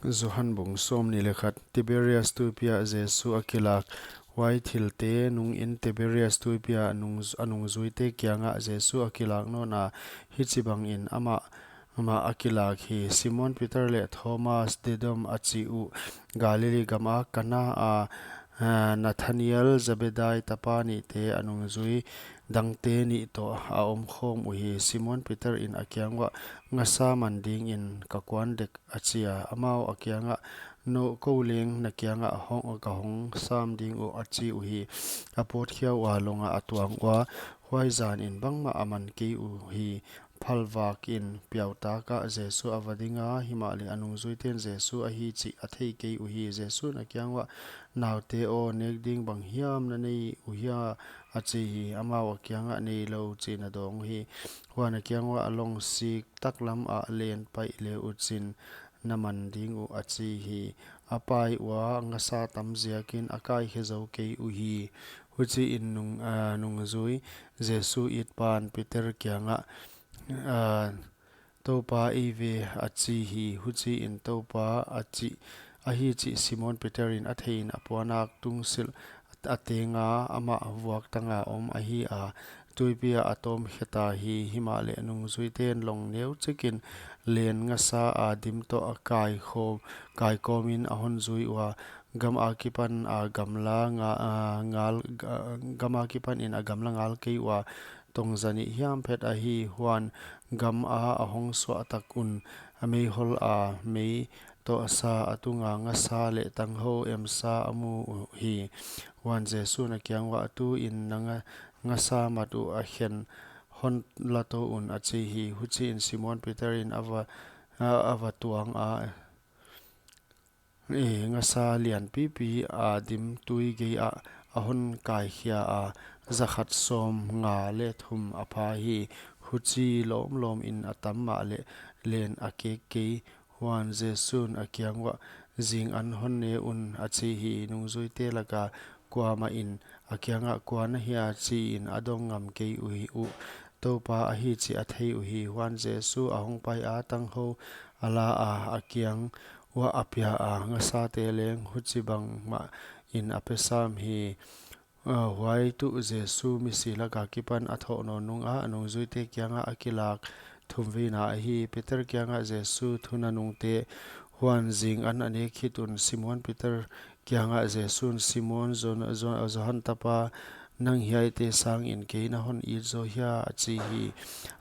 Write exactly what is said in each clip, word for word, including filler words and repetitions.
Johan bung sawmnih leh khat. Tiberias tuipi ah Jesu a kilak. Huai thilte nungin Tiberias tuipi ah a nung, a nungzuite kiangah Jesu a kilak nawn a, hichibangin amah, amah a kilak hi. Simon Peter leh Thomas Didymus a chi uh, Galilee gam a Kana a, a, Nathanael, Zebedai tapa nihte, a nungzui dangte nih toh a omkhawm uhi. Simon Peter in a kiang uah, Ngasa man dingin ka kuan dek, a chi a. Amau a kiangah, No, kou leng na kiangah hong, ka hong sam ding uh, a chi uhi. A pawt khia ua, lawng ah a tuang ua, huai zanin bangmah a man kei uhi. Phalvak in piautak ah Jesu a va ding a, himahleh a nungzuiten Jesu ahi chih a thei kei uhi. Jesu'n a kiang uah, Naute aw, nek ding bang hiam na nei uh hia? a chi hi. Amau a kiangah, Neilou, chi'n a dawng uhi. Huan a kiang uah, Lawng sik taklam ah len paih le uchin na man ding uh, a chi hi. A pai ua, ngasa tam ziakin a kaikhe zou kei uhi. Huchiin nung, a, nungzui Jesu itpan Peter kiangah, a, Toupa, ei ve, a chi hi. Huchiin Toupa a chih, ahi chih Simon Peter in a theiin a puanak tungsilh a teng a, amah vuak tang a om ahi a, tuipi ah a tawm khe ta hi. Himahleh nungzuiten lawng neu chikin len ngasa a dim toh a kaikhawm, kaikawmin a hon zui ua, gam akipan a gamla nga, a, ngal, ga, gam akipanin a gamla ngal kei ua, tong zanih hiam phet ahi. Huan gam a a hong suah tak un, a meihol a, mei toh sa a tung a, ngasa leh tanghou emsa a mu uhi. Huan Jesu'n a kiang uah, Tuin na nga, ngasa mat uh a khen hon la tou un, a chi hi. Huchiin Simon Peter in a va, a, a va tuang a, e, ngasa lianpipi a dim tui gei ah a hon kaikhia a, za khat sawmnga leh thum a pha hi. Huchi lawmlawmin a tam mahleh len a kek kei. Huan Jesu'n a kiang uah, Zing an hon ne un, a chi hi. Nungzuite laka kuamah in a kiangah, Kua na hia? chiin a dong ngam kei uhi uh. Toupa ahi chih a thei uhi. Huan Jesu a hong pai a, tanghou a la a, a kiang uah a pia a, ngasate leng huchibang mahin a pe sam hi. A, huai tuh Jesu misi lak akipan a thoh nawn nung a, a nungzuite kiangah a kilak thumveina ahi. Peter kiangah Jesu thuna nungte. Huan zing an a nek khit un Simon Peter kiangah Jesu'n, Simon, Jon-, Jo-, Johan tapa, nang hiaite sangin kei na hon it zaw hia? a chi hi.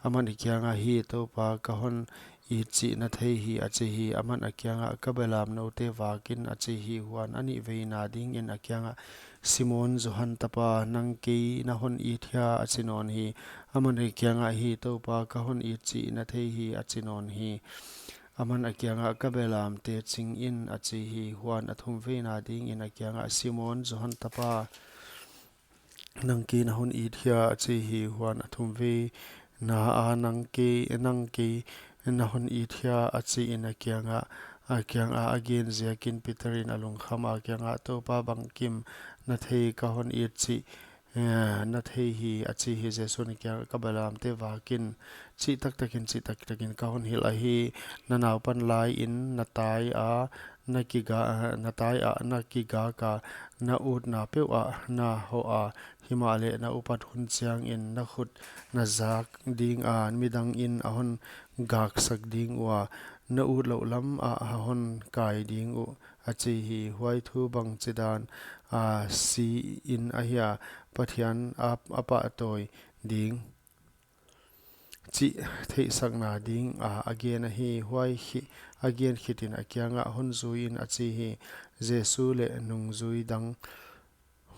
Aman a kiangah, Hi, Toupa, ka hon it chih na thei hi, a chi hi. Aman a kiangah, Ka belam noute vakin, a chi hi. Huan a nihveina dingin a kiangah, Simon, Johan tapa, nang kei na hon it hia? a chi nawn hi. Aman a kiangah, Hi, Toupa, ka hon it chih na thei hi, a chi nawn hi. Aman a kiangah, Ka belamte ching in, a chi hi. Huan a thumveina dingin a kiangah, Simon, Johan tapa, nang kei na hon it hia? a chi hi. Huan a thumveina ah, Nang kei, nang kei na hon it hia? a chiin a kiangah, a kiangah a gen ziakin Peter in a lungkham a, a kiangah, Toupa, bangkim na thei ka hon it chih, eh, na thei hi, a chi hi. Jesu'n a kiangah, Ka belamte vakin, chih taktakin, chih taktakin ka hon hilh ahi. Na naupan laiin na tai a, na kiga, na tai ah na kigak a, na utna peuh ah na hoh a, himahleh na upat hun chiangin na khut na zak ding a, midangin a hon gaksak ding ua, na utlouh lam ah a hon kai ding uh, a chi hi. Huai thu bangchidan a si in ahia, Pathian a, a pahtawi ding chih theihsakna ding a, a gen ahi. Huai khi, a gen khitin a kiangah, Hon zui in, a chi hi. Jesu leh nungzui dang.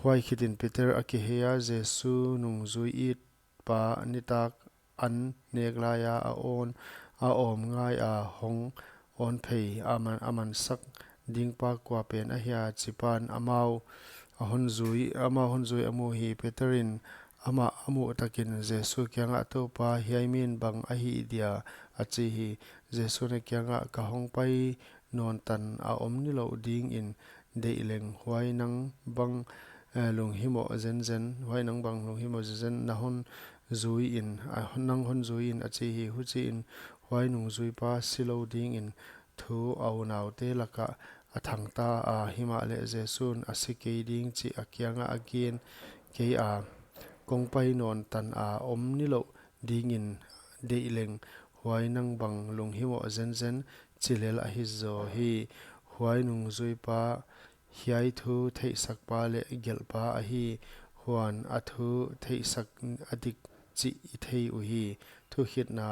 Huai khitin Peter a kihei a, Jesu nungzui itpa nitak an nek laia a awn, a awm ngai a, hong awn phei, a man, a mansak dingpa kua pen ahia, chipan amau a hon zui, amau hon zui a mu hi. Peter in amah a muh takin Jesu kiangah, Toupa, hiai min bang ahi dia? a chi hi. Jesu'n a kiangah, Ka hong pai nawn tan a om nilouh dingin deih leng, huai nang bang, eh, lunghimoh zenzen, huai nang bang lunghimoh zenzen na hon zui in, a, nang hon zui in, a chi hi. Huchiin huai nungzuipa silou dingin thu a unaute lakah a thangta a, himahleh Jesu'n a si kei ding chih a kiangah a gen kei a, kongpai nawn tana om nilouh dingin deih leng, huai nang bang lunghimoh zenzen chi lel ahi zaw hi. Huai nungzuipa hiai thu theihsakpa leh gelhpa ahi, huan a thu theihsak a dik chih i thei uhi. Thukhitna: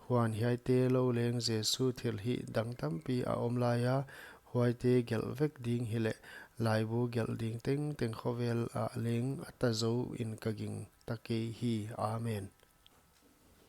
Huan hiaite lou leng Jesu thilhih dang tampi a om laia, huaite gelh vek ding hileh laibu gelh ding tengteng khovel ah leng a ta zouin ka gingta kei hi. Amen.